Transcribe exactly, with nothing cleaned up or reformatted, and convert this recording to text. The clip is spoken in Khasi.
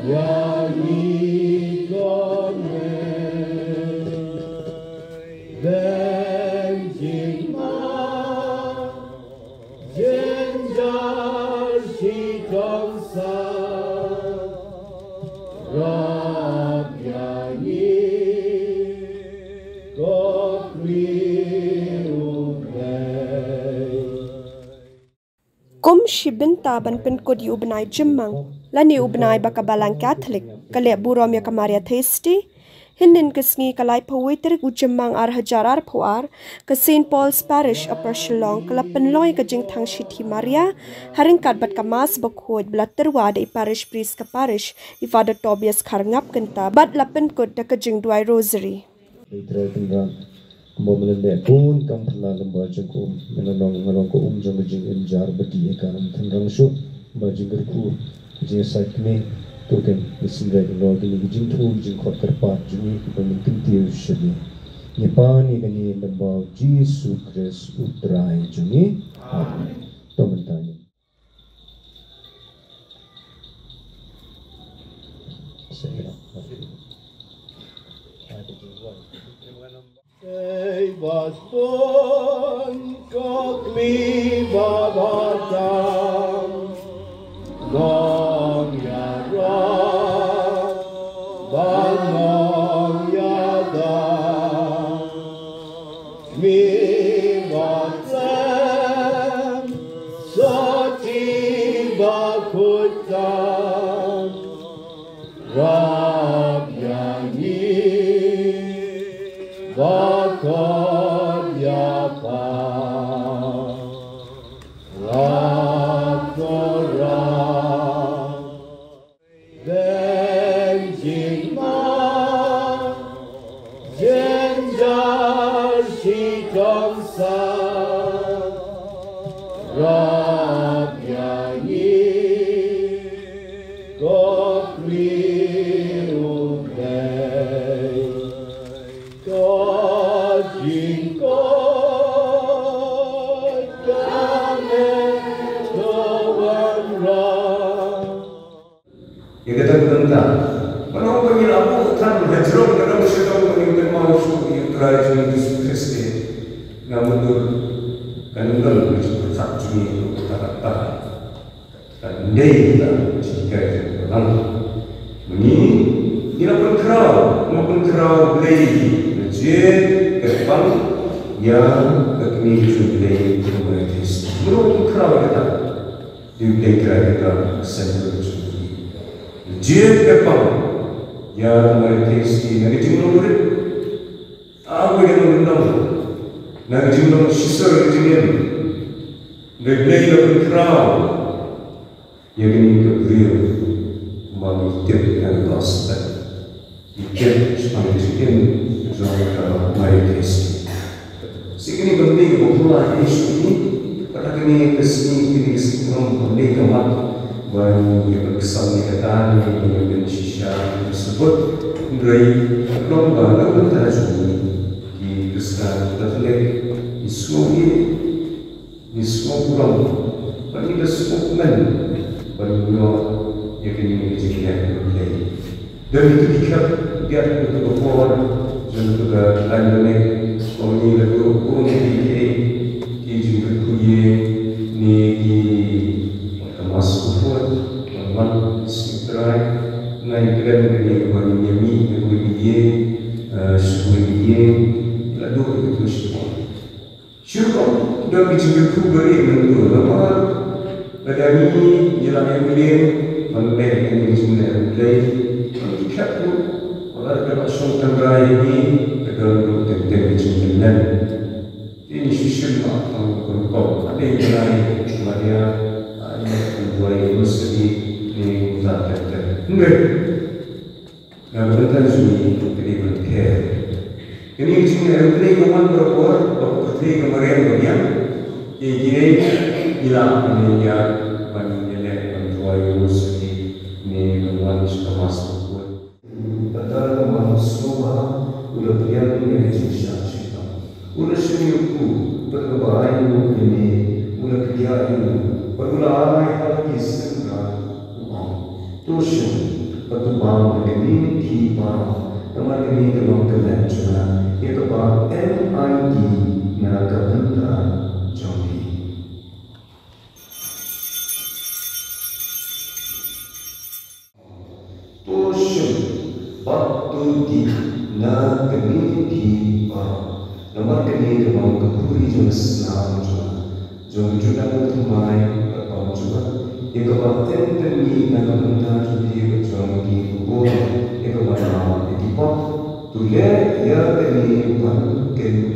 Ïa ngi kong eh, bad jingma jynjar shi kong sa, rap ïa ngi ko Khri U Blei. Kum shi bynta ban pynkut ïa u bnai Jymmang lane u bnai ba ka Balang Katholik ka leh burom ïa ka Maria Theisotti, hynnin ka sngi ka laiphew wei tarik u Jymmang ar hajar arphew ar, ka Saint Paul's Parish Upper Shillong ka la pynlong ïa ka jingthang shithi Maria ha ryngkat bad ka Mass bakhuid ba la tyrwa da i Parish Priest ka Parish, i Father Tobias Kharngap Kynta, bad la pynkut da ka jingduwai Rosary. Dei Trai Tynrang, kumba me la leh bun kam phylla lyngba jong ka um, me la long, nga long ka um jong ka jingim jar ba dih ïa ka, ym tynrang shuh ba jingkyrkhu, jingïasaid kmie, to kin ïasynreit ïa kine ki jingthmu jingkhot kyrpad jong ngi kiba ngin kyntiew sha me. Ngi pan ïa kane lyngba u Jisu Khrist u Trai jong ngi. Amen. To mynta ngin Ei, bas bun ko Khlieh ba ba tam, nong ïarap, ba nong ïada, mi ba tlem, sa ti ba khuid tam. Rap ïa ngi ba khot ïa pha. Rap to rap. Bad jingma jynjar shi kong sa, rap ïa ngi ko Khri U Blei. Ko jingkoit ka me to wanrah. Ïa kata ka bynta, mano ba ngin ïa buh than hajrong ka dang sha dong ba ngin kynmaw shuh ïa U Trai jong ngi Jisu Khrist, nga mutdur kan ym don ka jingpyrkhat jong ngi ïa kata kata. Kan ym dei ka jinghikai jong ka balang. Ma ngi ngi la pynkhraw, ngi la pynkhraw Blei na jied kyrpang ïa ka kmie jong U Blei ka Maria Theisotti. Ngi la pynkhraw ïa kata. Dei U Blei Trai Kynrad, Central Jubilee. Jied kyrpang ïa ka Maria Theisotti na ka jinglong rit. Ap ïa ka nongkyndong na ka jinglong shisha ka jingim. Dei U Blei la pynkhraw ïa kane ka briew ba ngi tip na ka gospel. Ngi tip shaphang ka jingim jong ka Maria Theisotti. Shi kine ban dei kaba pura ïa shuh ngi, kata kane ka sngi, kine ka sngi kaba dei ka mat ba ngi ïa pynksam ïa kata, ngi ïa pynshisha, ïa pynsymbud. Hynrei ka long ba na ka bynta jong ngi ki Khristan Katholik, ngi sngew ïeit, ngi sngew burom, bad ngi da sngewkmen ban ïoh ïa kane ka jingleh U Blei. Don kito ki khep, ïa kito ki por jong kito ki lain byneng, kum ngi la duh kum ki, ki jingkyrkhu ïing ne ki, ka Mass Bakhuid, ka Mass Trai, ngi kren kane ba ngin ïa mih na kawei ka ïing, eh, sha kawei ka ïing, la duh kito ki por. Shu kum don ki jingkyrkhu ba rit mynta namar lada ngi ngi la ïa mlien ban leh ïa kine ki jingleh U Blei, ngi khep ruh ba lada ka la shong tynrai ïa ngi ka don ruh teng teng ki jingmlien. Te ngi shu shim ma tang ka rukom ade ngi la ïa ma ïa ïa ka duwai ïa u Masi ne kumta teng teng. Hynrei Na ka bynta jong ngi ka dei ban pher. Kane ka jingleh U Blei ka wan barabor, ba ka pyrthei ka mariang ka biang. Ïa kine ngi lah ban ïa ban ïaleh ban duwai ïa u Masi ne ban wan sha ka Mass bakhuid. Bad da ka mon sngewbha u la pdiang ïa ka jingshah shitom. U la shim ïa u kpu bad kaba ai u ïa me, u la kdiah ïa u bad u la ai ha la ki synran, u ong, to shim, Bad to bam na kane phi baroh, namar kane ka long ka lad jong nga, ïa kaba M I D na ka bynta jong phi. To shim bad to dih na kane phi baroh, namar kane ka long ka huri jong ka snam jong nga, jong ka jutang ka thymmai bad bymjukut, ïa kaba yn pynmih na ka bynta jong phi bad jong ki khubor, ïa kaba ïalam ïa ki pop. To leh ïa kane ban kynmaw